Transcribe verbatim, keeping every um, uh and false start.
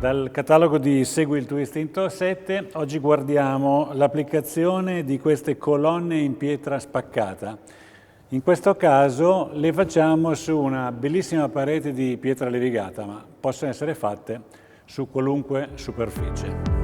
Dal catalogo di Segui il tuo istinto sette, oggi guardiamo l'applicazione di queste colonne in pietra spaccata. In questo caso le facciamo su una bellissima parete di pietra levigata, ma possono essere fatte su qualunque superficie.